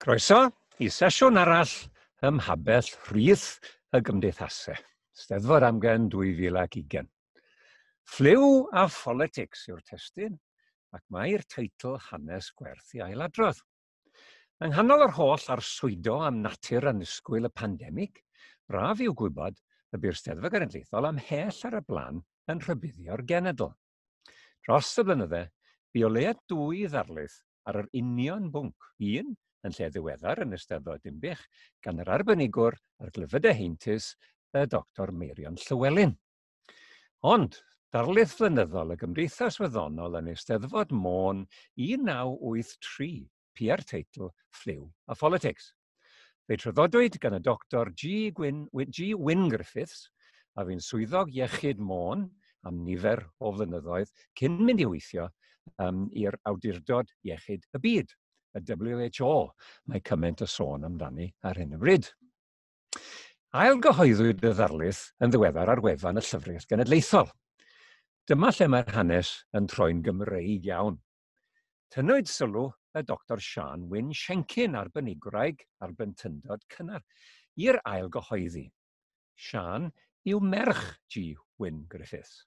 Croeso i sesiwn arall ym Mhabell Rhith y Gymdeithasau, Steddfod Amgen 2020. Ffliw a pholitics yw'r testun, ac mae'r teitl hanes gwerth i ailadrodd. Yng nghanol yr holl arswydo am natur annisgwyl y pandemig, braf yw gwybod y bu'r Steddfod Genedlaethol ymhell ar y blaen yn rhybuddio'r genedl. Dros y blynydde, bu o leia dwy ddarlith ar yr union bwnc, un yn lle ddiweddar yn Eisteddfod Dinbych gan yr arbenigwr ar glefydau heintus, y Doctor Meirion Llywelyn. Ond darlith flynyddol y Gymdeithas Wyddonol yn Eisteddfod Môn 1983 pia'r teitl Ffliw a Pholitics. Fe'i traddodwyd gan y Doctor G. Gwyn, G. Wyn Griffiths, a fu'n swyddog iechyd Môn am nifer o flynyddoedd cyn mynd i weithio i'r Awdurdod Iechyd y Byd, y WHO, mae cymaint o sôn amdani ar hyn o bryd. Ailgyhoeddwyd y ddarlith yn ddiweddar ar wefan y Llyfrgell Genedlaethol. Dyma lle mae'r hanes yn troi'n Gymreig iawn. Tynnwyd sylw y Doctor Siân Wyn Siencyn, arbenigwraig ar blentyndod cynnar, i'r ailgyhoeddi. Siân yw merch G. Wyn Griffiths.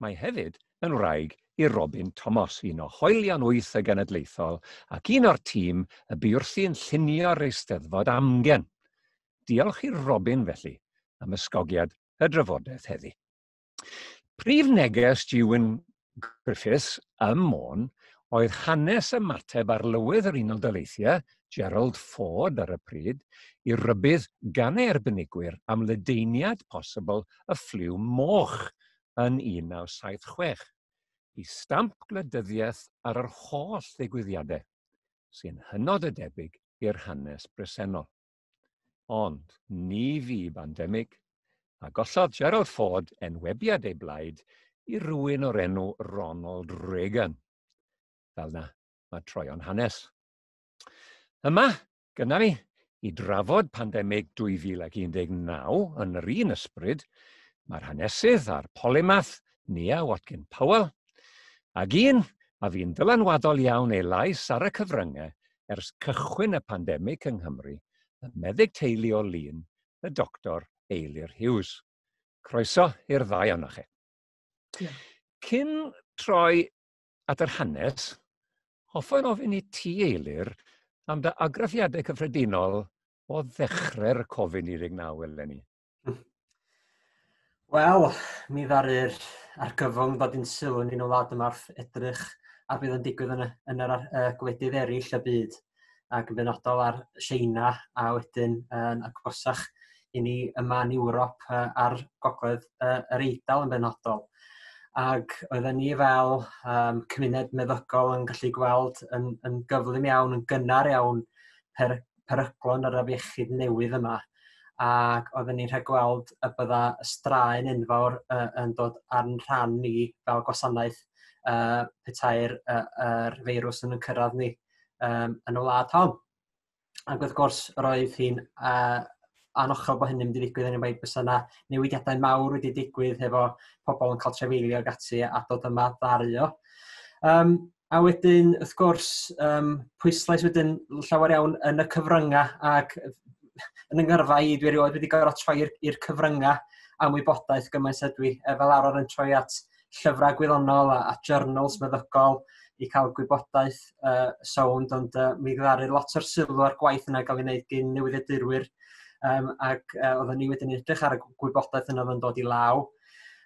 Mae hefyd yn wraig i Robin Tomos, un o hoelion wyth y Genedlaethol ac un o'r tîm y bu wrthi'n llunio'r Eisteddfod Amgen. Diolch i Robin, felly, am ysgogiad y drafodaeth heddi. Prif neges G. Wyn Griffiths ym Môn oedd hanes ymateb arlywydd yr Unol Daleithiau, Gerald Ford ar y pryd, i rybudd gan ei arbenigwyr am ledaeniad posibl y ffliw moch yn 1976, i stamp gwleidyddiaeth ar yr holl ddigwyddiadau, sy'n hynod o debyg i'r hanes bresennol. Ond ni fu bandemig, a gollodd Gerald Ford enwebiad ei blaid i rywun o'r enw Ronald Reagan. Fel na, mae troion hanes. Yma, gyda fi, i drafod pandemig 2019 yn yr un ysbryd, mae'r hanesydd a'r polymath Nia Watkin Powell, ac un a fu'n ddylanwadol iawn ei lais ar y cyfryngau ers cychwyn y pandemig yng Nghymru, y meddyg teulu o Lŷn, y Doctor Eilir Hughes. Croeso i'r ddau ohonoch chi. Cyn troi at yr hanes, hoffwn ofyn i ti, Eilir, am dy argraffiadau cyffredinol o ddechrau'r Covid-19 eleni. Wel, mi ddaru'r argyfwng ddod i'n sylw ni'n y wlad yma wrth edrych ar beth yn digwydd yn yr gwledydd eraill y byd, ac yn benodol ar China a wedyn yn agosach i ni yma yn Ewrop ar gogledd yr Eidal yn benodol. Ac oedden ni fel cymuned meddygol yn gallu gweld yn gyflym iawn, yn gynnar iawn, peryglon yr afiechyd newydd yma. Ac oedden ni'n rhagweld y bydda y straen enfawr yn dod ar rhan ni fel gwasanaeth petai'r yr feirws yn cyrraedd ni yn y wlad hon. Ac wrth gwrs, roedd hi'n anochel bod hynny'n mynd i ddigwydd, yn enwedig bysa yna newidiadau mawr wedi digwydd hefo pobl yn cael trefeilio ag ati a dod yma ddaru o. A wedyn, wrth gwrs, pwyslais wedyn llawer iawn yn y cyfryngau, ac yn yng ngyrfa i, dwi erioed wedi gorfod troi i'r cyfryngau am wybodaeth gymaint ydw i, fel arfer yn troi at llyfrau gwyddonol a journals meddygol i cael gwybodaeth sownd, ond mi ddaru lot o'r sylw a'r gwaith yna gael ei wneud gyn newyddiadurwyr, ac oedden ni wedyn edrych ar y gwybodaeth yna oedd yn dod i law.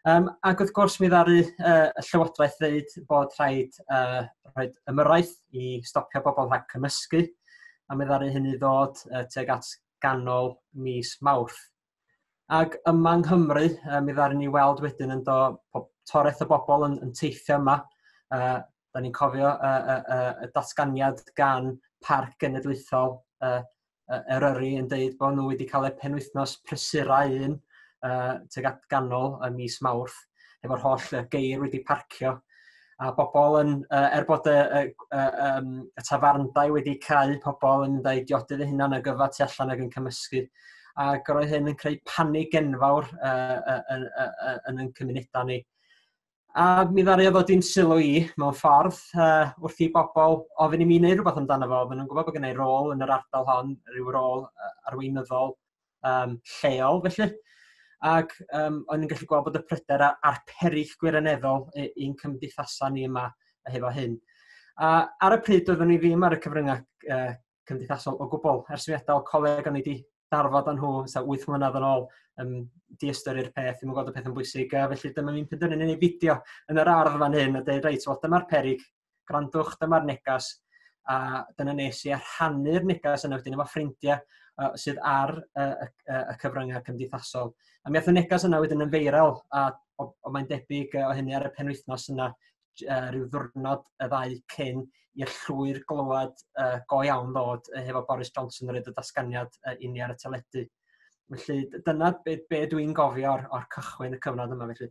Ac wrth gwrs mi ddaru y Llywodraeth ddeud bod rhaid rhoi ymyrraeth i stopio bobl rhag cymysgu, a mi ddaru hynny ddod tuag at ganol mis Mawrth. Ac yma yng Nghymru, mi ddaru ni weld wedyn yn do toreth o bobl yn teithio yma. Da ni'n cofio y datganiad gan Parc Genedlaethol Eryri yn deud bod nhw wedi cael eu penwythnos prysura un tuag at ganol y mis Mawrth, efo'r holl geir wedi parcio, a bobl yn, er bod y tafarndai wedi cau, pobl yn mynd â'u diodydd eu hunan ag yfed tu allan ac yn cymysgu, ac roedd hyn yn creu panig enfawr yn ein cymunedau ni. A mi ddaru o ddod i'n sylw i mewn ffordd wrth i bobl ofyn i mi wneud rhywbeth amdano fo. Oedden nhw'n gwybod bod gen i rôl yn yr ardal hon, rhyw rôl arweinyddol lleol felly. Ac o'n i'n gallu gweld bod y pryder a'r peryg gwirioneddol i'n cymdeithasau ni yma hefo hyn. A ar y pryd doeddwn i ddim ar y cyfryngau cymdeithasol o gwbl. Ers i mi adael coleg o'n i wedi darfod â nhw 8 mlynedd yn ôl, diystyru'r peth, ddim yn gweld y peth yn bwysig, a felly dyma mi'n penderfynu wneud fideo yn yr ardd fan hyn a dweud, reit, wel dyma'r peryg, gwrandwch, dyma'r negas, a dyna nes i a rhannu'r negas yna wedyn efo ffrindiau sydd ar y cyfryngau cymdeithasol. A mi ath y negas yna wedyn yn feiral, a o mae'n debyg o hynny ar y penwythnos yna, rhyw ddwrnod y ddau cyn i'r llwyr glywed go iawn ddod hefo Boris Johnson yn rhoid y datganiad i ni ar y teledu. Felly dyna be dwi'n gofio o'r cychwyn y cyfnod yma felly.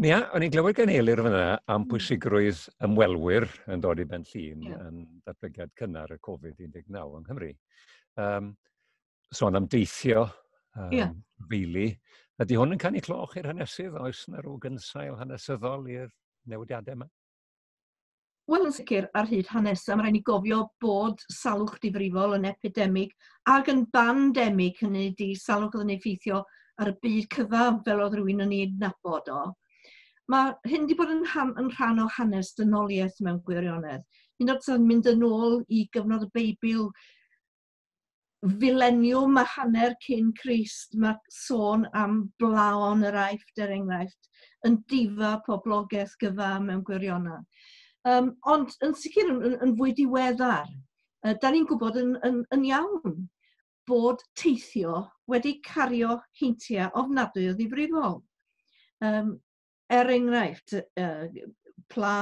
Nia, o'n i'n glywed gan Eilir fyna am pwysigrwydd ymwelwyr yn dod i Ben Llŷn yn datblygiad cynnar y Covid-19 yng Nghymru. Sôn am deithio, feili. Ydy hwn yn canu cloch i'r hanesydd? Oes yna rhyw gynsail hanesyddol i'r newidiadau yma? Wel, yn sicr, ar hyd hanes, a mae rhaid ni gofio bod salwch difrifol yn epidemig ac yn bandemig, hynny ydi salwch oedd yn effeithio ar y byd cyfan fel oedd rhywun yn ei adnabod o. Mae hyn wedi bod yn rhan o hanes dynoliaeth mewn gwirionedd. Hyd yn oed sy'n mynd yn ôl i gyfnod y Beibl, fileniwm a hanner cyn Crist, mae sôn am blaon yr Aifft, er enghraifft, yn difa poblogaeth gyfa mewn gwirionedd. Ond yn sicr yn fwy diweddar, da ni'n gwybod yn iawn bod teithio wedi cario heintiau ofnadwy o ddifrifol. Er enghraifft, pla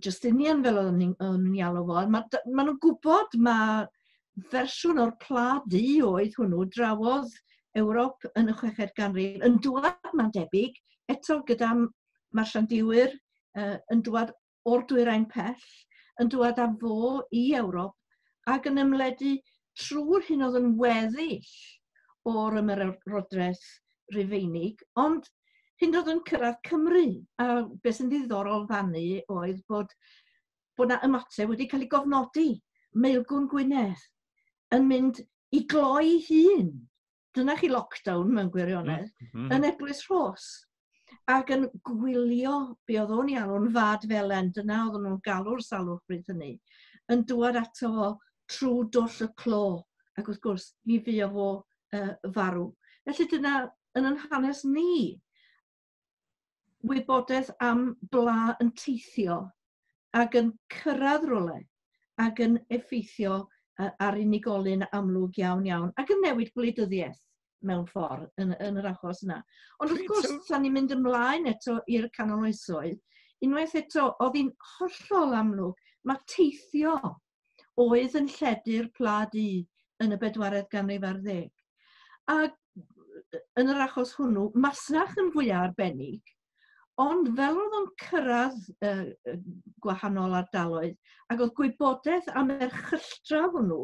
Justinian fel oedden ni'n alw fo, ma nhw'n gwybod ma' fersiwn o'r pla du oedd hwnnw drawodd Ewrop yn y 6fed ganrif, yn dŵad mae'n debyg, eto gyda marsiandïwyr yn dŵad o'r dwyrain pell, yn dŵad â fo i Ewrop ac yn ymledu trwy'r hyn oedd yn weddill o'r ymerodraeth Rufeinig, ond hyn oedd yn cyrraedd Cymru. A beth sy'n ddiddorol fannu oedd bod 'na ymateb wedi cael ei gofnodi, Maelgwn Gwynedd, yn mynd i gloi hun. Dyna chi lockdown mewn gwirionedd, yn Eglwys Rhos. Ac yn gwylio be oedd o'n i alw'n fad felen, dyna oedden nhw'n galw'r salwch bryd hynny, yn dŵad ato fo trwy dwll y clo. Ac wrth gwrs, mi fuo fo farw. Felly dyna yn ein hanes ni, wybodaeth am bla yn teithio ac yn cyrraedd rywle ac yn effeithio ar unigolyn amlwg iawn iawn ac yn newid gwleidyddiaeth mewn ffordd yn yr achos yna. Ond wrth gwrs, da ni'n mynd ymlaen eto i'r canol oesoedd, unwaith eto, oedd hi'n hollol amlwg, mae teithio oedd yn lledu'r pla du yn y 4edd ganrif ar ddeg. A yn yr achos hwnnw, masnach yn fwyaf arbennig, ond fel oedd o'n cyrraedd gwahanol ardaloedd, ac oedd gwybodaeth am erchylltra hwnnw,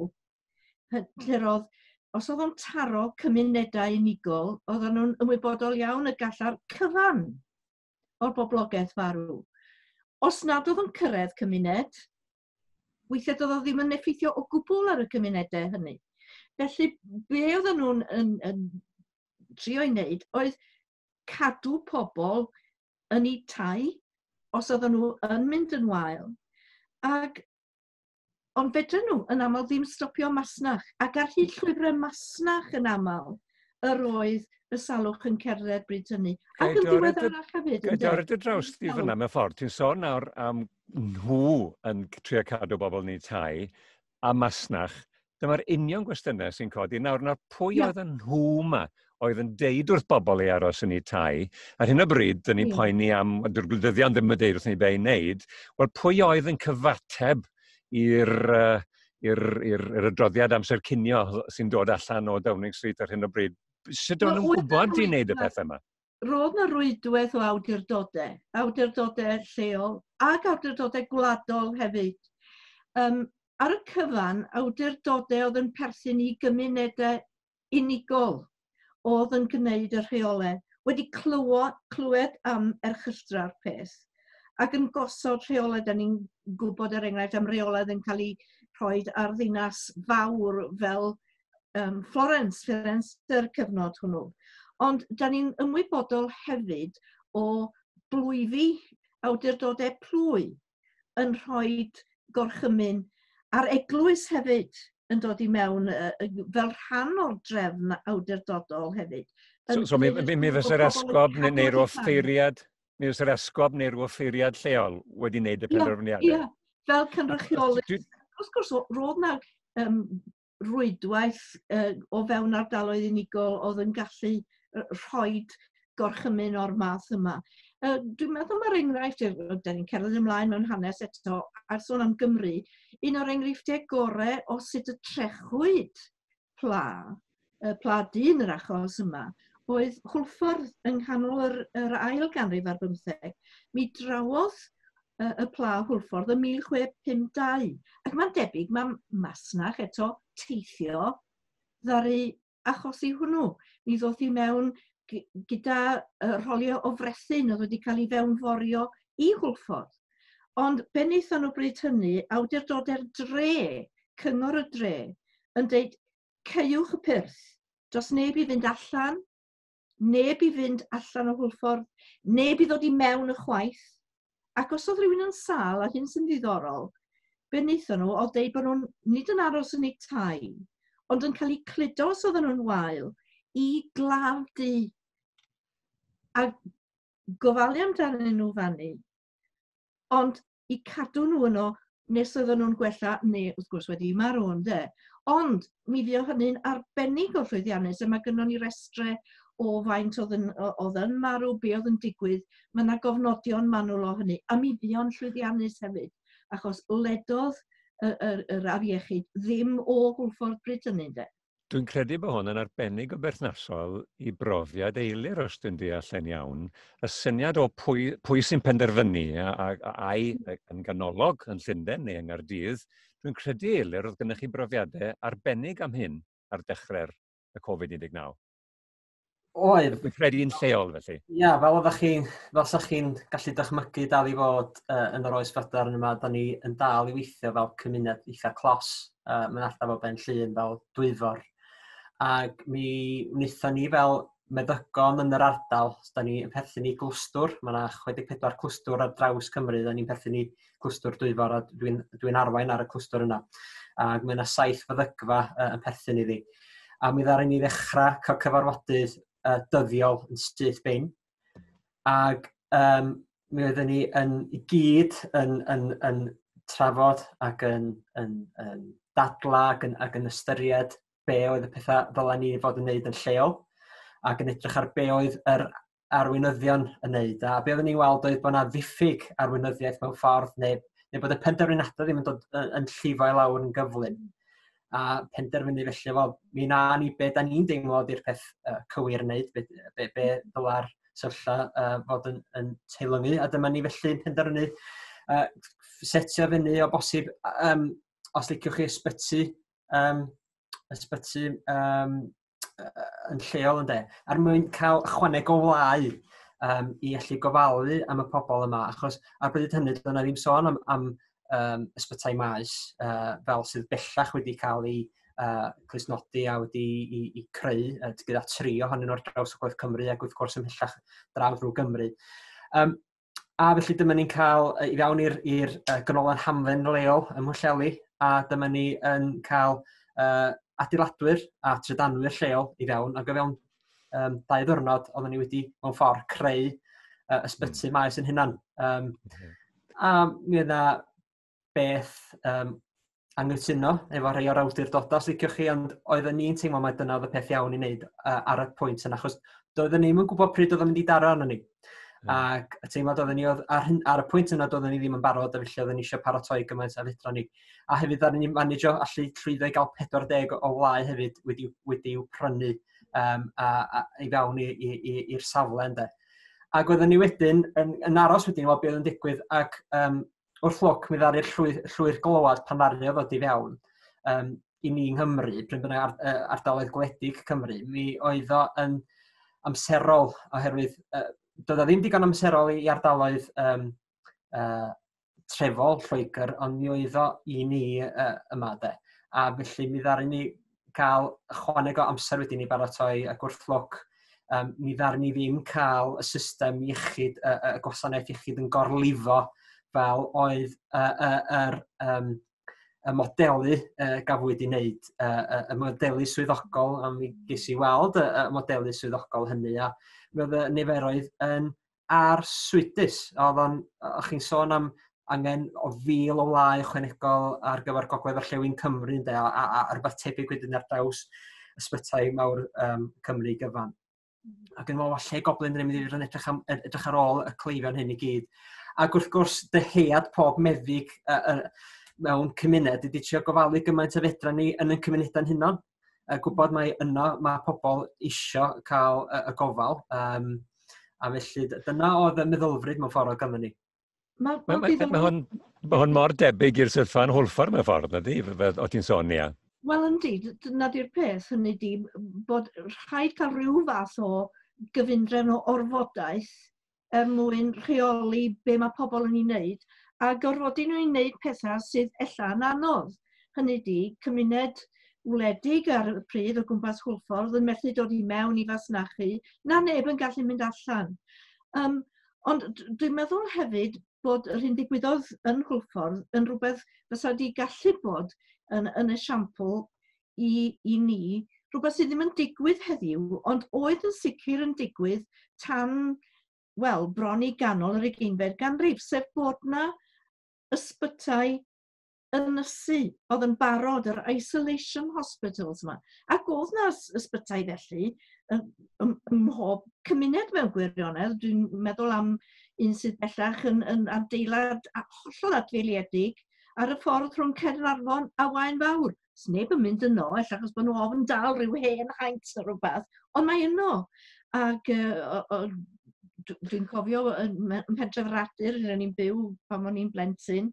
lle roedd, os oedd o'n taro cymunedau unigol, oedden nhw'n ymwybodol iawn y galla'r cyfan o'r boblogaeth farw. Os nad oedd o'n cyrraedd cymuned, weithiau doedd o ddim yn effeithio o gwbl ar y cymunedau hynny. Felly, be oedden nhw'n yn trio ei wneud oedd cadw pobl yn eu tai, os oedden nhw yn mynd yn wael. Ond fedryn nhw yn aml ddim stopio masnach, ac ar hyd llwybrau masnach yn aml yr oedd y salwch yn cerdded bryd hynny. Ac yn ddiweddarach hefyd. Ga i dorri dy draws di fyna mewn ffordd. Ti'n sôn nawr am nhw yn trio cadw bobl yn eu tai a masnach. Dyma'r union gwestiynau sy'n codi nawr. Nawr, pwy oedd yn nhw yma oedd yn deud wrth bobl i aros yn eu tai? Ar hyn o bryd, dyn ni'n poeni am, dyw'r gwleidyddion ddim yn deud wrth ni be i wneud. Wel, pwy oedd yn cyfateb i'r adroddiad amser cinio sy'n dod allan o Downing Street ar hyn o bryd? Sut o'n nhw'n gwybod i wneud y pethau yma? Roedd yna rwydwaith o awdurdodau lleol ac awdurdodau gwladol hefyd. Ar y cyfan, awdurdodau oedd yn perthyn i gymunedau unigol oedd yn gwneud y rheolau. wedi clywed am erchylltra'r peth ac yn gosod rheolau. Da ni'n gwybod, er enghraifft, am reolau yn cael ei rhoi ar ddinas fawr fel Florence, Firenze cyfnod hwnnw. Ond da ni'n ymwybodol hefyd o blwyfi, awdurdodau plwy yn rhoi gorchymyn, a'r eglwys hefyd yn dod i mewn fel rhan o'r drefn awdurdodol hefyd. So mi fysa'r esgob neu'r offeiriad, mi fysa'r esgob neu'r offeiriad lleol wedi wneud y penderfyniadau? Ie, fel cynrychiolydd. Wrth gwrs, roedd yna rwydwaith o fewn ardaloedd unigol oedd yn gallu rhoi gorchymyn o'r math yma. Dwi'n meddwl mae'r enghraifft, da ni'n cerdded ymlaen mewn hanes eto, ar sôn am Gymru, un o'r enghreifftiau gorau o sut y trechwyd pla dyn yr achos yma, oedd Hwlffordd yng nghanol yr ail ganrif ar bymtheg. Mi drawodd y pla Hwlffordd yn 1652. Ac mae'n debyg, mae masnach eto teithio ddaru achosi hwnnw. Mi ddoth i mewn gyda rholio o frethyn oedd wedi cael ei fewnforio i Hwlffordd. Ond be wnaethon nhw bryd hynny, awdurdodau'r dre, cyngor y dre, yn deud, caewch y pyrth, does neb i fynd allan, neb i fynd allan o Hwlffordd, neb i ddod i mewn y chwaith. Ac os oedd rhywun yn sâl, a hyn sy'n ddiddorol, be wnaethon nhw oedd deud bod nhw'n nid yn aros yn eu tai, ond yn cael eu cludo os oedden nhw'n wael i glafdy a gofalu amdanyn nhw fanny, ond i cadw nhw yno nes oedden nhw'n gwella, neu wrth gwrs wedi marw, ynde. Ond mi fuodd hynny'n arbennig o llwyddiannus, a mae gynnon ni restre o faint oedd yn marw, be oedd yn digwydd. Mae yna gofnodion manwl o hynny, a mi fuo'n llwyddiannus hefyd, achos ledodd yr afiechyd ddim o Hwlffordd bryd hynny, ynde. Dwi'n credu bod hwn yn arbennig o berthnasol i brofiad Eilir, os dwi'n deall yn iawn. Y syniad o pwy sy'n penderfynu ai yn ganolog yn Llundain neu yng Nghaerdydd, dwi'n credu, Eilir, oedd gennych chi brofiadau arbennig am hyn ar dechrau'r Covid-19. Oedd. Dwi'n credu yn lleol, felly. Ia, fel oeddech chi'n, fel 'sa chi'n gallu dychmygu dal i fod yn yr oes fodern yma, da ni yn dal i weithio fel cymuned eitha clos, mewn ardal fel Ben Llŷn, fel Dwyfor. Ac mi wnaethon ni fel meddygon yn yr ardal, da ni yn perthyn i glwstwr, mae yna 64 clwstwr ar draws Cymru, da ni'n perthyn i glwstwr Dwyfor a dwi'n arwain ar y clwstwr yna. Ac mae yna 7 feddygfa yn perthyn iddi. A mi ddaru ni ddechrau cael cyfarfodydd dyddiol yn syth bin. Ac mi oedden ni yn i gyd yn trafod ac yn dadla ac yn ystyried be oedd y pethau ddylen ni fod yn neud yn lleol, ac yn edrych ar be oedd yr arweinyddion yn neud. A be oedden ni'n weld oedd bod yna ddiffyg arweinyddiaeth mewn ffordd, neu bod y penderfyniadau ddim yn dod yn llifo i lawr yn gyflym. A penderfynu felly, wel, mi na ni be da ni'n deimlo ydy'r peth cywir yn neud, be ddyla'r sefyllfa fod yn teilyngu. A dyma ni felly yn penderfynu setio fyny o bosib, os liciwch chi ysbyty yn lleol, ynde, er mwyn cael ychwaneg o wlau i allu gofalu am y pobl yma, achos ar bryd hynny doedd yna ddim sôn am ysbytai maes fel sydd bellach wedi cael ei clustnodi a wedi i creu gyda 3 ohonyn nhw ar draws Gogledd Cymru ac wrth gwrs ymhellach draw drwy Gymru. A felly dyma ni'n cael i fewn i'r ganolfan hamdden leol ym Mhwllheli, a dyma ni yn cael adeiladwyr a trydanwyr lleol i fewn, ac o fewn 2 ddiwrnod oedden ni wedi mewn ffordd creu ysbyty maes yn hunan. A mi oedd 'na beth anghytuno efo rhai o'r awdurdodau, os liciwch chi, ond oedden ni'n teimlo mai dyna oedd y peth iawn i wneud ar y pwynt yna, achos doedden ni'm yn gwybod pryd oedd o'n mynd i daro arnon ni. Ac y teimlad oedden ni oedd ar y pwynt yna doedden ni ddim yn barod, a felly oedden ni eisiau paratoi gymaint a fedra ni. A hefyd ddaru ni manageo allu llwyddo i gael 40 o wlau hefyd wedi'w prynu a i fewn i'r safle, ynde. Ac oedden ni wedyn yn aros wedyn i weld be oedd yn digwydd, ac wrth lwc mi ddaru'r llwyr glywad pan ddaru o ddod i fewn i ni yng Nghymru, pryd bynnag ardaloedd gwledig Cymru, mi oedd o yn amserol, oherwydd doedd o ddim digon amserol i ardaloedd trefol Lloegr, ond mi oedd o i ni yma de. A felly mi ddaru ni cael ychwaneg o amser wedyn i baratoi, ac wrth lwc mi ddaru ni ddim cael y system iechyd, y gwasanaeth iechyd yn gorlifo fel oedd y modelu gafwyd i wneud, y modelu swyddogol, a mi ges i weld y modelu swyddogol hynny, a mi oedd y niferoedd yn arswydus. O'ch chi'n sôn am angen o 1,000 o wlâu ychwanegol ar gyfer Gogledd Orllewin Cymru, ynde, a rhywbeth tebyg wedyn ar draws ysbytai mawr Cymru gyfan. Ac yn meddwl, lle goblin dyn ni'n mynd i fod yn edrych ar ôl y cleifion hyn i gyd. Ac wrth gwrs, dyhead pob meddyg mewn cymuned ydy trio gofalu gymaint o fedra ni yn ein cymunedau'n hunan. Gwybod mai yno mae pobl isio cael y gofal. A felly dyna oedd y meddylfryd mewn ffordd o ganddo ni. Mae hwn mor debyg i'r sefyllfa yn Hwlffordd mewn ffordd, ydy, fel o ti'n sôn, Nia? Wel, yndi, dyna di'r peth, hynny di, bod rhaid cael rhyw fath o gyfundrefn o orfodaeth er mwyn rheoli be mae pobl yn ei wneud, a gorfodi nhw i wneud pethau sydd ella yn anodd. Hynny di, cymuned wledig ar y pryd o gwmpas Hwlffordd yn methu dod i mewn i fasnachu, na neb yn gallu mynd allan. Ond dwi'n meddwl hefyd bod yr hyn digwyddodd yn Hwlffordd yn rhywbeth fysa wedi gallu bod yn esiampl i ni, rhywbeth sydd ddim yn digwydd heddiw, ond oedd yn sicr yn digwydd tan, wel, bron i ganol yr 20fed ganrif, sef bod na ysbytai ynysu oedd yn barod, yr isolation hospitals yma. Ac oedd na ysbytai felly ym mhob cymuned mewn gwirionedd. Dwi'n meddwl am un sydd bellach yn adeilad hollol adfeiliedig ar y ffordd rhwng Caernarfon a Waun Fawr. Sneb yn mynd yno, ella achos bod nhw ofn dal rhyw hen haint neu rhywbeth, ond mae yno. Ac dwi'n cofio yn pentref Radur, lle ni'n byw pan o'n i'n blentyn,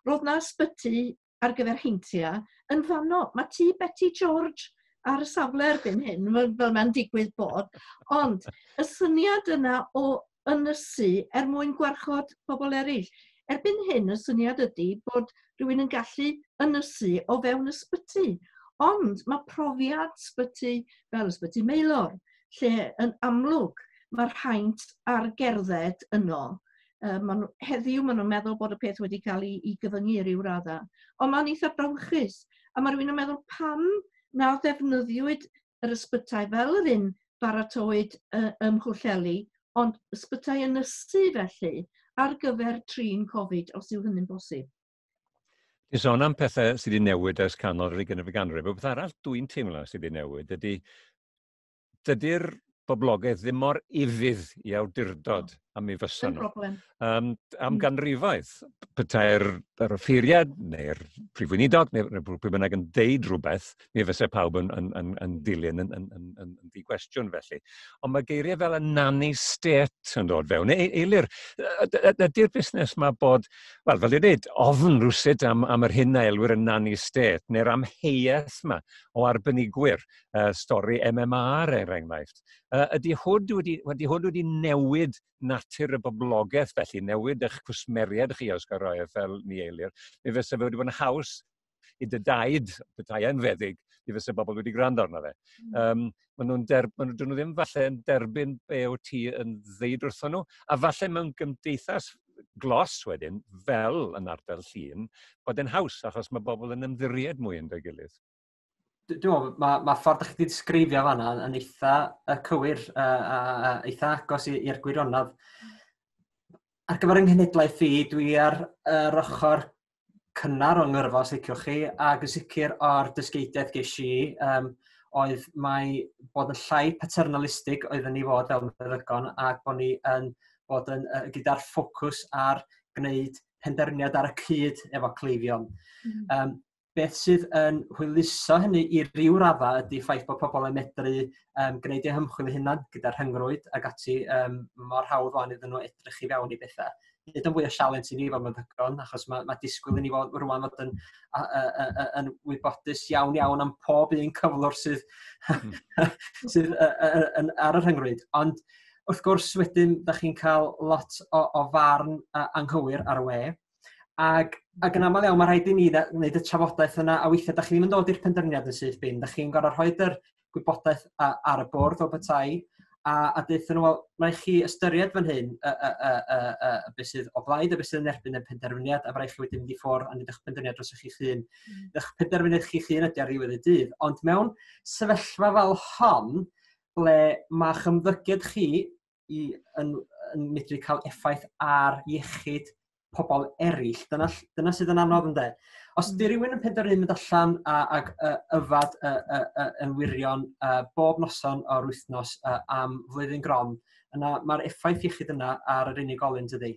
roedd na ysbyty ar gyfer heintiau yn fanno. Mae tŷ Betty George ar y safle erbyn hyn, fel mae'n digwydd bod. Ond y syniad yna o ynysu er mwyn gwarchod pobl eraill. Erbyn hyn, y syniad ydy bod rhywun yn gallu ynysu o fewn ysbyty. Ond mae profiad ysbyty fel ysbyty Maelor, lle yn amlwg mae'r haint ar gerdded yno. Heddiw maen nhw'n meddwl bod y peth wedi cael ei gyfyngu i ryw raddau. Ond mae'n eitha brawychus. A mae rhywun yn meddwl pam na ddefnyddiwyd yr ysbytai fel yr un baratowyd ym Mhwllheli, ond ysbytai ynysu felly ar gyfer trin Covid, os yw hynny'n bosib. Ti'n sôn am pethau sydd wedi newid ers canol yr 20fed ganrif. Beth arall dwi'n teimlo sydd wedi newid ydy, dydy'r boblogaeth ddim mor ufudd i awdurdod am ei fysa nhw. Problem. Am ganrifoedd, petai'r offeiriad neu'r prif weinidog neu pwy bynnag yn deud rhywbeth, mi fysa pawb yn dilyn yn ddi-gwestiwn felly. Ond mae geiriau fel y nanny state yn dod fewn. Eilir, ydy'r busnes ma bod, wel, fel dwi'n dweud, ofn rhywsut am yr hyn a elwir y nanny state, neu'r amheuaeth ma o arbenigwyr, stori MMR er enghraifft. Ydy hwn wedi newid natur y boblogaeth felly, newid eich cwsmeriaid chi os gael rhoi fel ni Eilir, mi fysa fe wedi bod yn haws i dy daid, petai yn feddyg, mi fysa bobl wedi gwrando arno fe. Dyn nhw ddim falle yn derbyn be o ti yn ddeud wrthon nhw, a falle mewn gymdeithas glos wedyn, fel yn ardal Llŷn, bod e'n haws, achos mae bobl yn ymddiried mwy yn dy gilydd. Dwi'n meddwl, mae ffordd ydych chi wedi disgrifio fan'na yn eitha cywir, eitha agos i'r gwirionedd. Ar gyfer yng nghenhedlaeth i, dwi ar yr ochr cynnar o'n ngyrfa, os liciwch chi, ac yn sicr o'r dysgeidiaeth ges i, oedd mai bod yn llai paternalistig oedden ni fod fel meddygon, ac bod ni yn bod yn gyda'r ffocws ar gwneud penderfyniad ar y cyd efo cleifion. Beth sydd yn hwyluso hynny i ryw raddau ydy ffaith bod pobl yn medru gwneud eu hymchwil eu hunan gyda'r rhyngrwyd ac ati, mor hawdd wan iddyn nhw edrych i fewn i bethau. Nid yn fwy o sialens i ni fel meddygon, achos mae disgwyl i ni fod rwan fod yn wybodus iawn iawn am pob un cyflwr sydd ar y rhyngrwyd. Ond wrth gwrs wedyn, da chi'n cael lot o farn anghywir ar y we. Ac yn aml iawn, mae rhaid i ni wneud y trafodaeth yna, a weithiau da chi ddim yn dod i'r penderfyniad yn syth bin. Da chi'n gorfod rhoi yr gwybodaeth ar y bwrdd o bethau, a deutha nhw, wel, mae chi ystyried fan hyn beth sydd o blaid a beth sydd yn erbyn y penderfyniad, a mae rhaid chi wedyn mynd i ffwrdd a wneud eich penderfyniad dros eich hun. Eich penderfyniad chi'ch hun ydy ar ddiwedd y dydd. Ond mewn sefyllfa fel hon, ble mae'ch ymddygiad chi yn medru cael effaith ar iechyd pobl eraill, dyna sydd yn anodd, ynde. Os ydy rhywun yn penderfynu mynd allan ac yfad yn wirion bob noson o'r wythnos am flwyddyn gron, yna mae'r effaith iechyd yna ar yr unigolyn, dydy.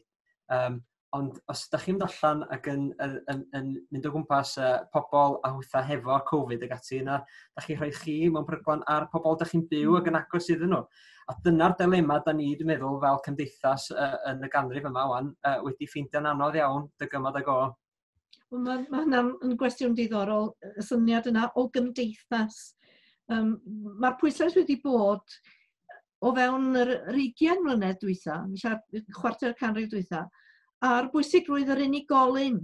Ond os ydych chi'n mynd allan ac yn mynd o gwmpas pobl a hwytha hefo Covid ag ati, yna da chi'n rhoi chi mewn perygl ar pobl da chi'n byw ac yn agos iddyn nhw. A dyna'r dilema da ni, dwi'n meddwl, fel cymdeithas yn y ganrif yma wan, wedi ffeindio'n anodd iawn dygymod ag o. Wel, mae hynna'n gwestiwn diddorol, y syniad yna o gymdeithas. Mae'r pwyslais wedi bod o fewn yr 20 mlynedd dwytha, chwarter canrif dwytha, a'r bwysigrwydd yr unigolyn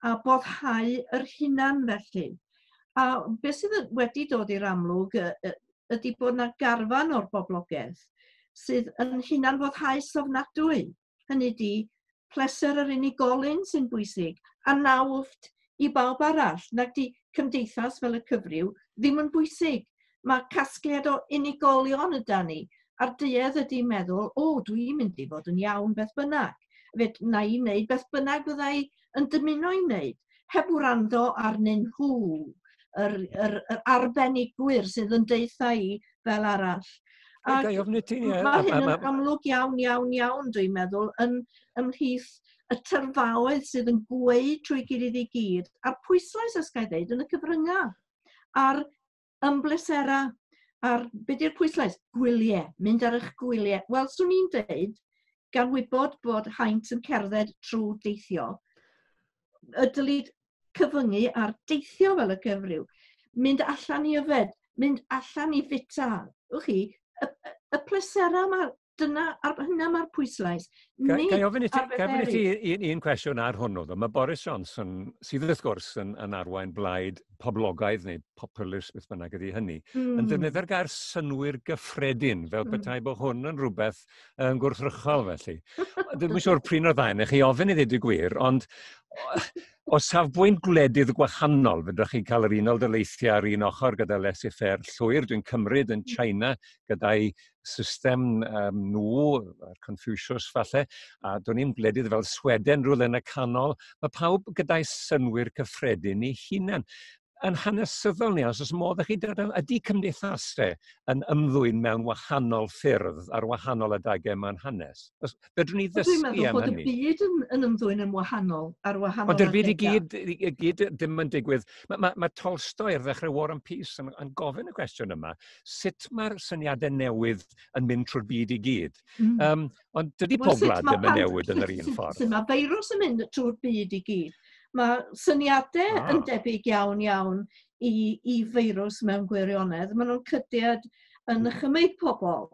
a boddhau yr hunan felly. A beth sydd wedi dod i'r amlwg ydy bod yna garfan o'r boblogaeth sydd yn hunan foddhau ofnadwy. Hynny ydy, pleser yr unigolyn sy'n bwysig a nawfft i bawb arall. Nag di cymdeithas fel y cyfryw ddim yn bwysig. Mae casgliad o unigolion yda ni, a'r duedd ydy meddwl, o, dwi'n mynd i fod yn iawn beth bynnag. Fe na i wneud beth bynnag fyddai yn dymuno i wneud, heb wrando arnyn nhw, yr arbenigwyr sydd yn deutha i fel arall. Ac mae hyn yn amlwg iawn, iawn, iawn, dwi'n meddwl, yn ymhlith y tyrfaoedd sydd yn gweud trwy gilydd i gyd, a'r pwyslais, os ga i ddeud, yn y cyfryngau, a'r ymblesera, a'r, be di'r pwyslais? Gwyliau, mynd ar eich gwyliau. Wel, swn i'n deud, gan wybod bod haint yn cerdded trwy deithio, y dylid cyfyngu ar deithio fel y cyfryw. Mynd allan i yfed, mynd allan i fita. Wch chi, y plesera yma, dyna, ar hynna mae'r pwyslais. Ga i ofyn i ti un cwestiwn ar hwnnw? Mae Boris Johnson, sydd wrth gwrs yn arwain blaid poblogaidd neu populist, beth bynnag ydy hynny, yn defnyddio'r gair synnwyr gyffredin, fel petai bod hwn yn rhywbeth yn gwrthrychol felly. Dwi'm yn siŵr prin o'r ddau neu chi ofyn i ddweud y gwir, ond o safbwynt gwledydd gwahanol, fedrwch chi cael yr Unol Daleithiau ar un ochr gyda laissez-faire llwyr, dwi'n cymryd yn China gyda'i system nhw, Confucius falle, a do'n i'n gwledydd fel Sweden rhywle yn y canol, mae pawb gyda'i synnwyr cyffredin ei hunan. Yn hanesyddol ni, os oes modd i chi dod, ydy cymdeithasau yn ymddwyn mewn wahanol ffyrdd ar wahanol adegau mewn hanes? Fedrwn ni ddysgu am hynny? Dwi'n meddwl bod y byd yn ymddwyn yn wahanol ar wahanol adegau. Ond yr byd i gyd ddim yn digwydd. Mae Tolstoi ar ddechrau War and Peace yn gofyn y cwestiwn yma, sut mae'r syniadau newydd yn mynd trwy'r byd i gyd? Ond dydy pob gwlad ddim yn newid yn yr un ffordd. Sut mae feirws yn mynd trwy'r byd i gyd? Mae syniadau yn debyg iawn iawn i feirws mewn gwirionedd. Maen nhw'n cydiad yn nychymyg pobl.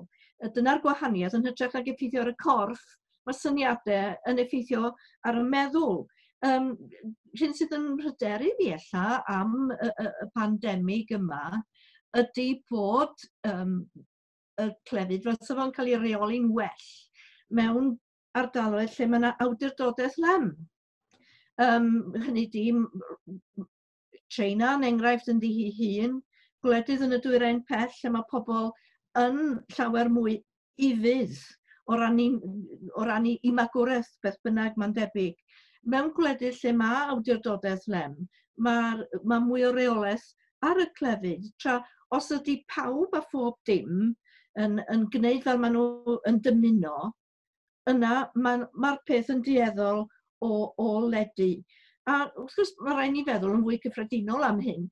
Dyna'r gwahaniaeth yn hytrach nag effeithio ar y corff, mae syniadau yn effeithio ar y meddwl. Hyn sydd yn pryderu fi ella am y pandemig yma ydy bod y clefyd fysa fo'n cael ei reoli'n well mewn ardaloedd lle mae yna awdurdodaeth lem. Hynny di, China yn enghraifft ynddi hi hun, gwledydd yn y dwyrain pell lle mae pobl yn llawer mwy ufudd o ran i magwraeth, beth bynnag mae'n debyg. Mewn gwledydd lle mae awdurdodaeth lem, mae mwy o reolaeth ar y clefyd, tra os ydy pawb a phob dim yn gwneud fel maen nhw yn dymuno, yna mae'r peth yn dueddol o ledu. A wrth gwrs, mae rhaid ni feddwl yn fwy cyffredinol am hyn.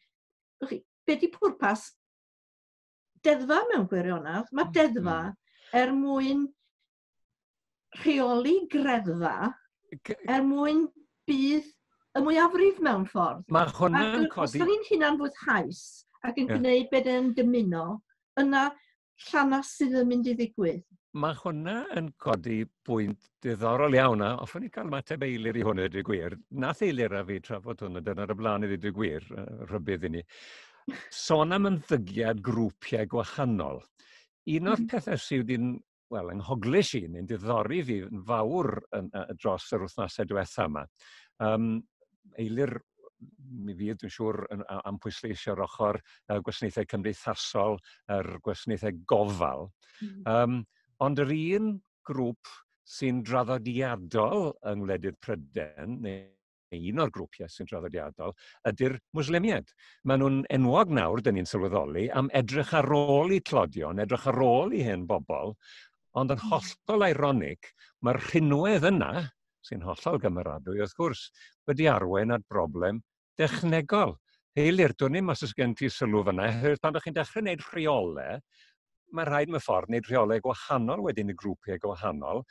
Be di pwrpas deddfa mewn gwirionedd? Mae deddfa er mwyn rheoli greddfa er mwyn bydd y mwyafrif mewn ffordd. Mae hwnna'n codi. Os da ni'n hunan fwydhaus ac yn gwneud beth yn dymuno, yna llanas sydd yn mynd i ddigwydd. Mae hwnna yn codi bwynt diddorol iawn, a hoffwn i gael ymateb Eilir i hwn, ydy gwir. Nath Eilir a fi trafod hwn y dyna'r y blaen i ddweud y gwir, rhybudd i ni. Sôn am ymddygiad grwpiau gwahanol. Un o'r pethau sydd wedi'n, wel, yng nghoglys i, neu'n diddori fi yn fawr dros yr wythnosau diwetha yma, Eilir, mi fydd, dwi'n siŵr, am pwysleisio'r ochr gwasanaethau cymdeithasol, yr gwasanaethau gofal. Ond yr un grŵp sy'n draddodiadol yng ngwledydd Prydain, neu un o'r grwpiau sy'n draddodiadol, ydy'r Mwslemiaid. Maen nhw'n enwog nawr, dyn ni'n sylweddoli, am edrych ar ôl i tlodion, edrych ar ôl i hen bobl, ond yn hollol ironic, mae'r rhinwedd yna, sy'n hollol gymeradwy wrth gwrs, wedi arwain at broblem dechnegol. Eilir, dwn i'm os oes gen ti sylw fyna, oherwydd pan ydych chi'n dechrau gwneud rheolau, mae rhaid mewn ffordd wneud rheolau gwahanol wedyn i grwpiau gwahanol,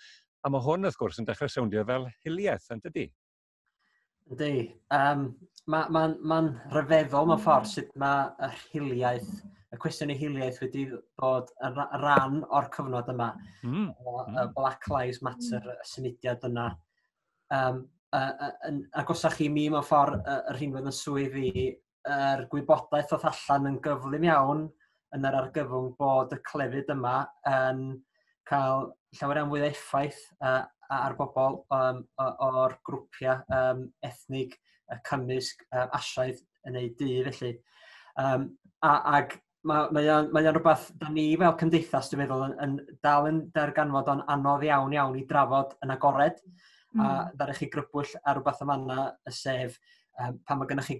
a mae hwn wrth gwrs yn dechrau sowndio fel hiliaeth, yn dydy? Yndi. Mae'n rhyfeddol mewn ffordd sut mae yr hiliaeth, y cwestiwn i hiliaeth wedi bod yn rhan o'r cyfnod yma. Y Black Lives Matter, y symudiad yna. Agosach i mi mewn ffordd y rhinwedd yn swydd fi, yr gwybodaeth oedd allan yn gyflym iawn yn yr argyfwng bod y clefyd yma yn cael llawer iawn fwy o effaith ar bobl o'r grwpiau ethnig, cymysg, Asiaidd yn eu du felly. Ag mae o'n rhywbeth da ni fel cymdeithas, dwi'n meddwl, yn dal yn darganfod o'n anodd iawn iawn i drafod yn agored. A ddaru chi grybwyll ar rhywbeth yma yna, sef pan mae gennych chi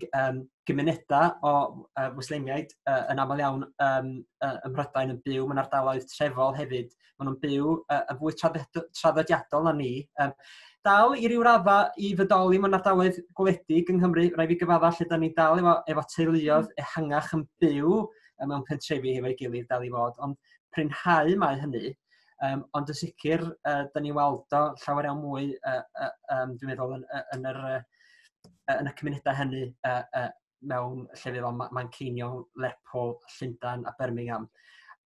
gymunedau o Mwslemiaid yn aml iawn ym Mhrydain yn byw mewn ardaloedd trefol hefyd. Maen nhw'n byw yn fwy traddodiadol na ni. Dal i ryw radda i fodoli mewn ardaloedd gwledig yng Nghymru, rhaid fi gyfadda lle da ni dal efo teuluoedd ehangach yn byw mewn pentrefi hefo'i gilydd dal i fod, ond prinhau mae hynny. Ond yn sicr, da ni weld o llawer iawn mwy, dwi'n meddwl, yn y cymunedau hynny mewn llefydd fel Manceinion, Lerpwl, Llundain a Birmingham.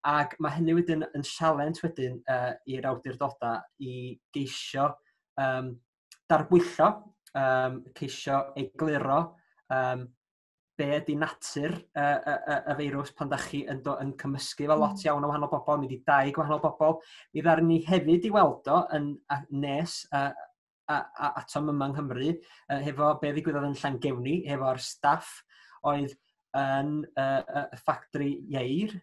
Ac mae hynny wedyn yn sialens wedyn i'r awdurdodau i geisio darbwyllo, ceisio egluro be ydy natur y feirws pan dach chi yn cymysgu efo lot iawn o wahanol bobl, mynd i dai gwahanol bobl. Mi ddaru ni hefyd i weld o yn nes atom yma yng Nghymru, hefo be ddigwyddodd yn Llangefni, hefo'r staff oedd yn y ffactri ieir.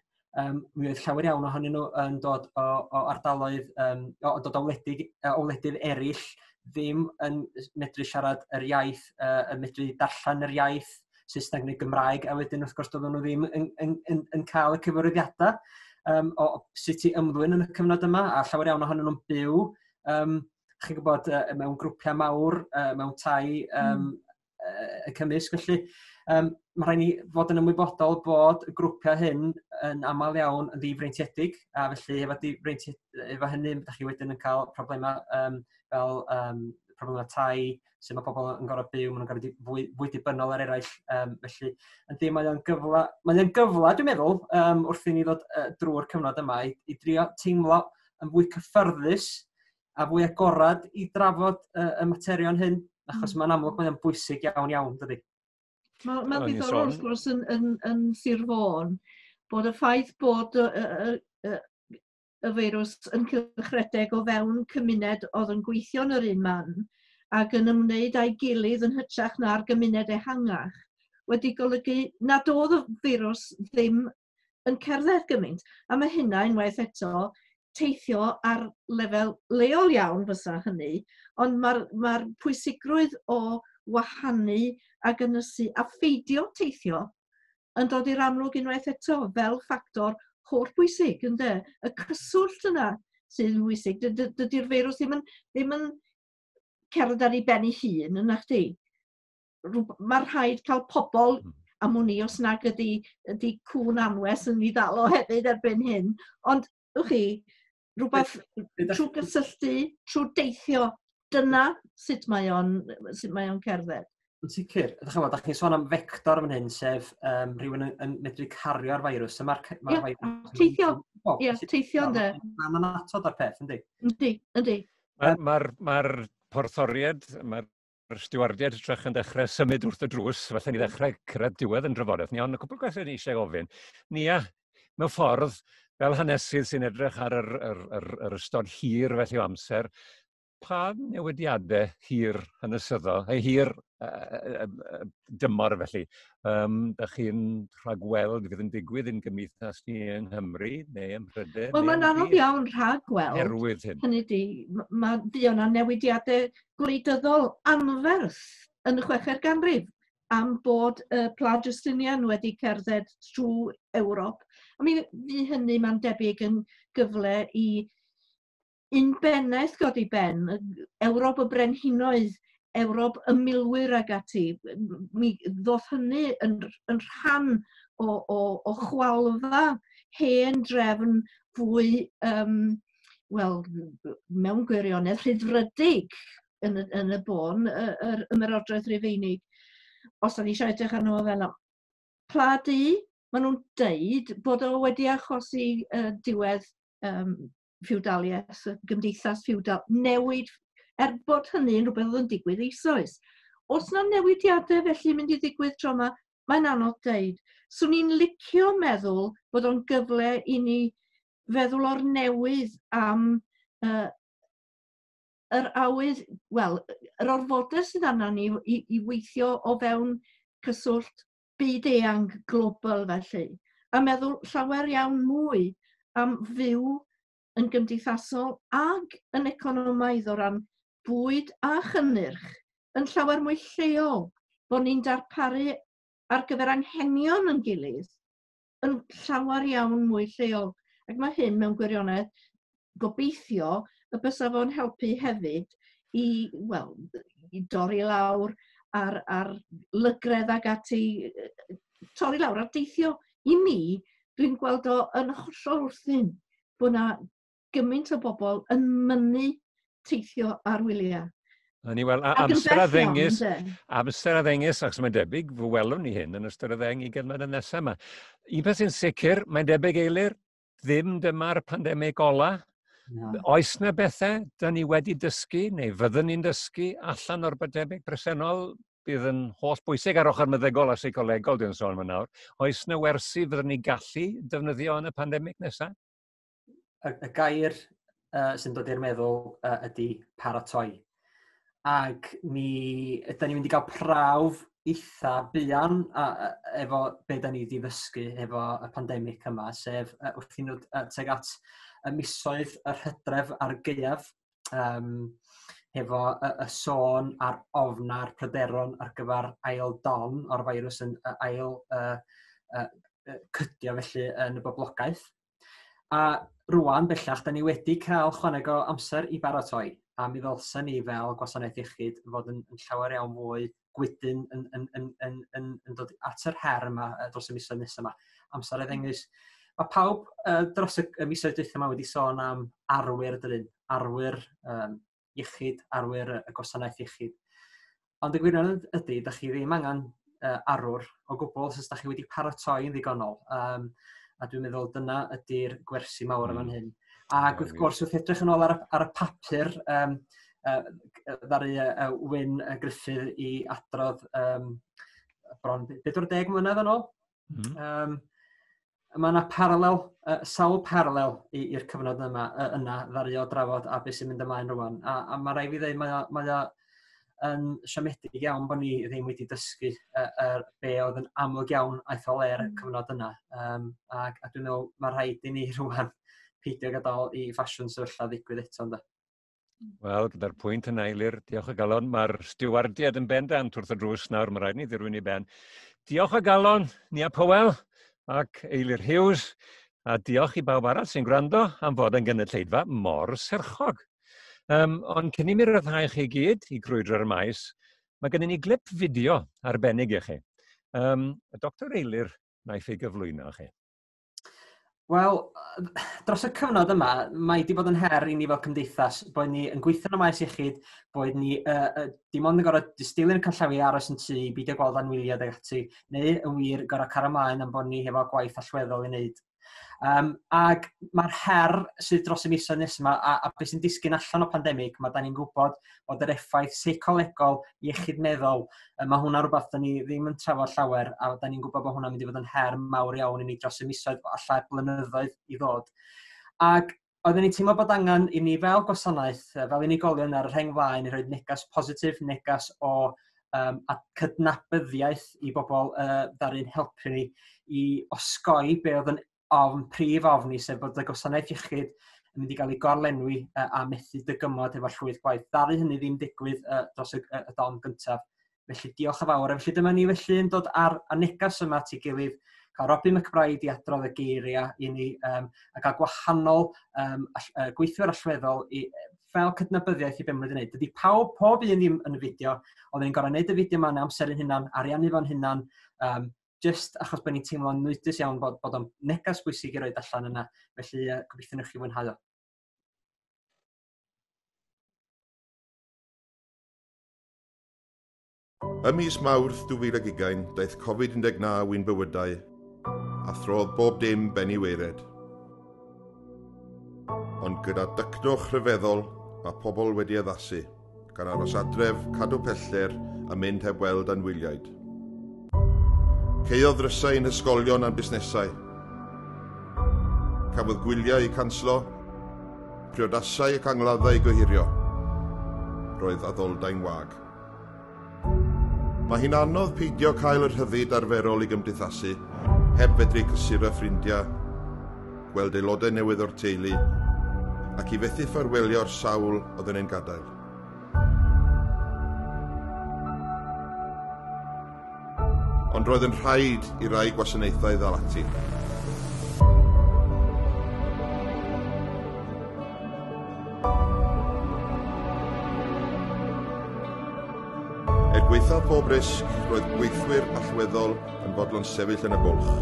Mi oedd llawer iawn ohonyn nhw yn dod o ardaloedd, dod o wledydd eraill, ddim yn medru siarad yr iaith, yn medru darllen yr iaith Saesneg neu Gymraeg, a wedyn wrth gwrs doedden nhw ddim yn cael y cyfarwyddiadau o sut i ymddwyn yn y cyfnod yma, a llawer iawn ohonyn nhw'n byw, chi'n gwybod, mewn grwpiau mawr, mewn tai y cymysg. Felly, mae rhaid ni fod yn ymwybodol bod y grwpiau hyn yn aml iawn yn ddifreintiedig, a felly efo hynny, ydych chi wedyn yn cael problemau fel problemau tai, sut mae pobl yn gorfod byw, maen nhw'n gorfod fwy dibynnol ar eraill. Felly, yndi, mae o'n gyfle, dwi'n meddwl, wrth i ni ddod drwy'r cyfnod yma, i drio teimlo yn fwy cyffyrddus a fwy agorad i drafod y materion hyn, achos mae'n amlwg mae'n bwysig iawn iawn, dydy. Mae'n ddiddorol wrth gwrs yn Sir Fôn, bod y ffaith bod y feirws yn cylchredeg o fewn cymuned oedd yn gweithio yn yr un man ac yn ymwneud â'i gilydd yn hytrach na'r gymuned ehangach, wedi golygu nad oedd y feirws ddim yn cerdded gymaint. A mae hynna unwaith eto teithio ar lefel leol iawn fysa hynny, ond mae'r pwysigrwydd o wahanu ac ynysu a pheidio teithio yn dod i'r amlwg unwaith eto fel ffactor holl bwysig, ynde? Y cyswllt yna sydd yn bwysig. Dydy'r feirws ddim yn cerdded ar ei ben ei hun, yna chdi. Mae rhaid cael pobl, am wn i os nag ydy cŵn anwes yn ei ddal o hefyd erbyn hyn, ond wch chi, rhywbeth trwy gysylltu, trwy deithio. Dyna sut mae o'n, sut mae o'n cerdded. Yn sicr. Ydych chi'n chi'n sôn am fector fan hyn, sef rhywun yn medru cario'r feirws. Mae'r ma yeah, teithio. Ie, teithio ynddo. Mae'n annatod ar peth, yndi? Yndi, yndi. Mae'r ma, ma, ma porthoriad, mae'r stiwardiad trech yn dechrau symud wrth y drws, falle ni ddechrau cyrraedd diwedd yn drafodaeth ni, ond y cwbl gwestiwn ni eisiau gofyn. Nia, mewn ffordd, fel hanesydd sy'n edrych ar yr, yr, yr, yr ystod hir felly o amser, pa newidiadau hir hanesyddol, neu hir dymor felly, da chi'n rhagweld fydd yn digwydd yn gymdeithas ni yng Nghymru neu ym Mhrydain? Wel, mae'n anodd iawn rhagweld. Herwydd hyn. Hynny di, mae fuo 'na newidiadau gwleidyddol anferth yn y chweched ganrif am bod y Pla Justinian wedi cerdded trwy Ewrop. I mean, fu hynny mae'n debyg yn gyfle i unbennaeth godi ben, Ewrop y brenhinoedd, Ewrop y milwyr ag ati. Mi ddoth hynny yn rhan o chwalfa hen drefn fwy, wel, mewn gwirionedd, rhyddfrydig yn y bôn, yr ymerodraeth Rufeinig. Os da ni eisiau edrych arno fo fel yna. Pla Du, maen nhw'n deud bod o wedi achosi diwedd ffiwdaliaeth, y gymdeithas ffiwdal, newid, er bod hynny yn rhywbeth oedd yn digwydd eisoes. Os na newidiadau felly mynd i ddigwydd tro yma, mae'n anodd deud. Swn i'n licio meddwl bod o'n gyfle i ni feddwl o'r newydd am yr awydd, wel, yr orfodau sydd arna ni i weithio o fewn cyswllt byd eang global felly, a meddwl llawer iawn mwy am fyw yn gymdeithasol ag yn economaidd o ran bwyd a chynnyrch yn llawer mwy lleol, bod ni'n darparu ar gyfer anghenion yn gilydd yn llawer iawn mwy lleol. Ac mae hyn mewn gwirionedd gobeithio y bysa fo'n helpu hefyd i, wel, i dorri lawr ar lygredd ag ati, torri lawr ar deithio. I mi, dwi'n gweld o yn hollol wrthyn bod na gymaint o bobl yn mynnu teithio ar wyliau. Ni wel, amser a ddengys, amser a ddengys, achos mae'n debyg, fe welwn ni hyn yn ystod y ddeng i mlynedd nesaf yma. Un peth sy'n sicr, mae'n debyg Eilir, ddim dyma'r pandemig ola. No. Oes na bethau da ni wedi dysgu, neu fyddwn ni'n dysgu allan o'r pandemig presennol, bydd yn holl bwysig ar ochr meddygol a seicolegol, dwi'n sôn yma nawr. Oes na wersi fyddwn ni gallu defnyddio yn y pandemig nesaf? Y gair sy'n dod i'r meddwl ydy paratoi. Ac mi ydy ni'n mynd i gael prawf eitha buan efo be da ni wedi ddysgu efo y pandemig yma, sef wrth i nhw tuag at y misoedd yr hydref a'r gaeaf, hefo y sôn a'r ofn a'r pryderon ar gyfer ail don o'r feirws yn ail cydio felly yn y boblogaeth. A rwan bellach, da ni wedi cael chwaneg o amser i baratoi, a mi ddylsen ni fel gwasanaeth iechyd fod yn llawer iawn mwy gwydyn yn dod at yr her yma dros y misoedd nesaf yma. Amser a ddengys. Mae pawb dros y misoedd dwytha yma wedi sôn am arwyr dydyn, arwyr iechyd, arwyr y gwasanaeth iechyd. Ond y gwirionedd ydy, da chi ddim angen arwr o gwbl os da chi wedi paratoi yn ddigonol. A dwi'n meddwl dyna ydy'r gwersi mawr yma'n hyn. Ac wrth gwrs, wrth edrych yn ôl ar y papur, ddaru Wyn Gruffydd i adrodd bron 40 mlynedd yn ôl. Mae yna paralel, sawl paralel i'r cyfnod yma yna ddaru o drafod a beth sy'n mynd ymlaen rwan. A mae rhaid fi ddweud, mae o yn siomedig iawn bod ni ddim wedi dysgu be oedd yn amlwg iawn aeth o le'r cyfnod yna. A dwi'n meddwl mae rhaid i ni rwan peidio gadael i ffasiwn sefyllfa ddigwydd eto, ynddo. Wel, gyda'r pwynt yna, Eilir, diolch o galon. Mae'r stiwardiad yn bendant wrth y drws nawr, mae rhaid ni ddirwyn i ben. Diolch o galon, Nia Powell ac Eilir Hughes, a diolch i bawb arall sy'n gwrando am fod yn gynulleidfa mor serchog. Ond cyn i mi ryddhau chi gyd i grwydro'r maes, mae gennym ni glip fideo arbennig i chi. Y Dr Eilir wnaeth ei gyflwyno chi. Wel, dros y cyfnod yma, mae wedi bod yn her i ni fel cymdeithas, bod ni yn gweithio yn y maes iechyd, bod ni dim ond yn gorfod dilyn y canllawiau aros yn tŷ, beidio gweld anwyliaid ag ati, neu yn wir gorfod cario ymlaen am bod ni hefo gwaith allweddol i wneud. Ac mae'r her sydd dros y misoedd nesaf yma, a beth sy'n disgyn allan o pandemig, mae da ni'n gwybod bod yr effaith seicolegol, iechyd meddwl, mae hwnna rhywbeth da ni ddim yn trafod llawer, a da ni'n gwybod bod hwnna'n mynd i fod yn her mawr iawn i ni dros y misoedd, allai'r blynyddoedd i ddod. Ac oedden ni'n teimlo bod angen i ni fel gwasanaeth, fel unigolion ar y rheng flaen, i rhoi negas positif, negas o a cydnabyddiaeth i bobl ddaru'n helpu ni i osgoi be oedd yn ofn, prif ofn ni, sef bod y gwasanaeth iechyd yn mynd i gael ei gorlenwi a methu dygymod efo llwyth gwaith. Ddaru hynny ddim digwydd dros y don gyntaf. Felly diolch yn fawr. A felly dyma ni felly yn dod ar a negas yma at ei gilydd, cael Robbie McBride i adrodd y geiriau i ni, a cael gwahanol gweithwyr allweddol i fel cydnabyddiaeth i be maen nhw wedi gwneud. Dydy pawb, pob un ddim yn y fideo, oedden ni'n gorfod gwneud y fideo yma yn amser ein hunan, ariannu fo'n hunan, just achos bod ni'n teimlo'n nwydus iawn bod o'n negas bwysig i roed allan yna. Felly gobeithio newch chi fwynhau o. Ym mis Mawrth 2020, daeth Covid-19 i'n bywydau a throdd bob dim ben i waered. Ond gyda dycnwch rhyfeddol, mae pobl wedi addasu, gan aros adref, cadw pellter a mynd heb weld anwyliaid. Caeodd ddrysau ein hysgolion a'n busnesau. Cafodd gwyliau eu canslo, priodasau ac angladdau eu gohirio. Roedd addoldai'n wag. Mae hi'n anodd peidio cael yr rhyddid arferol i gymdeithasu, heb fedru cysuro ffrindiau, gweld aelodau newydd o'r teulu, ac i fethu ffarwelio'r sawl oedd yn ein gadael. Ond roedd yn rhaid i rai gwasanaethau ddal ati. Er gwaetha pob risg, roedd gweithwyr allweddol yn fodlon sefyll yn y bwlch.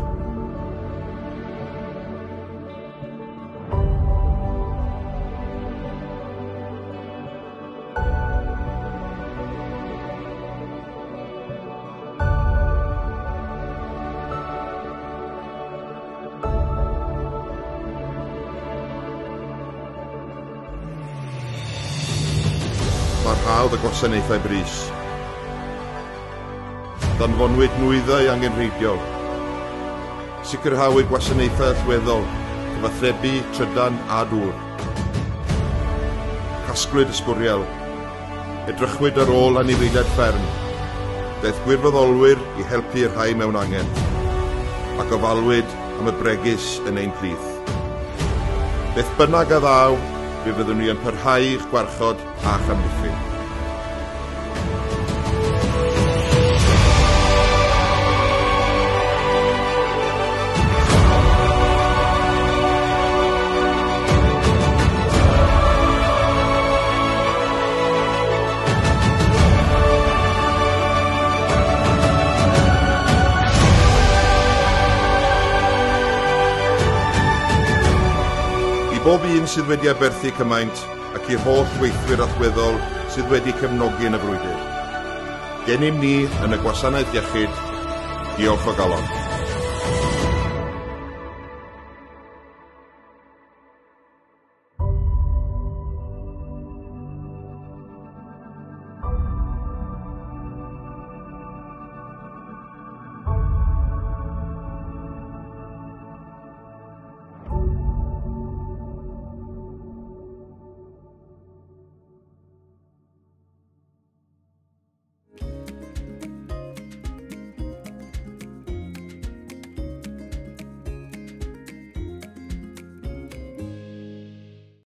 Parhaodd y gwasanaethau brys. Danfonwyd nwyddau angenrheidiol. Sicrhawyd gwasanaethau allweddol, cyfathrebu, trydan a dŵr. Casglwyd ysbwriel. Edrychwyd ar ôl anifeiliaid fferm. Daeth gwirfoddolwyr i helpu'r rhai mewn angen, ac ofalwyd am y bregus yn ein plith. Beth bynnag a ddaw, fe fyddwn ni yn parhau i'ch gwarchod a'ch amddiffyn. I bob un sydd wedi aberthu cymaint ac i'r holl weithwyr allweddol sydd wedi cefnogi yn y frwydr. Gennym ni yn y gwasanaeth iechyd, diolch o galon.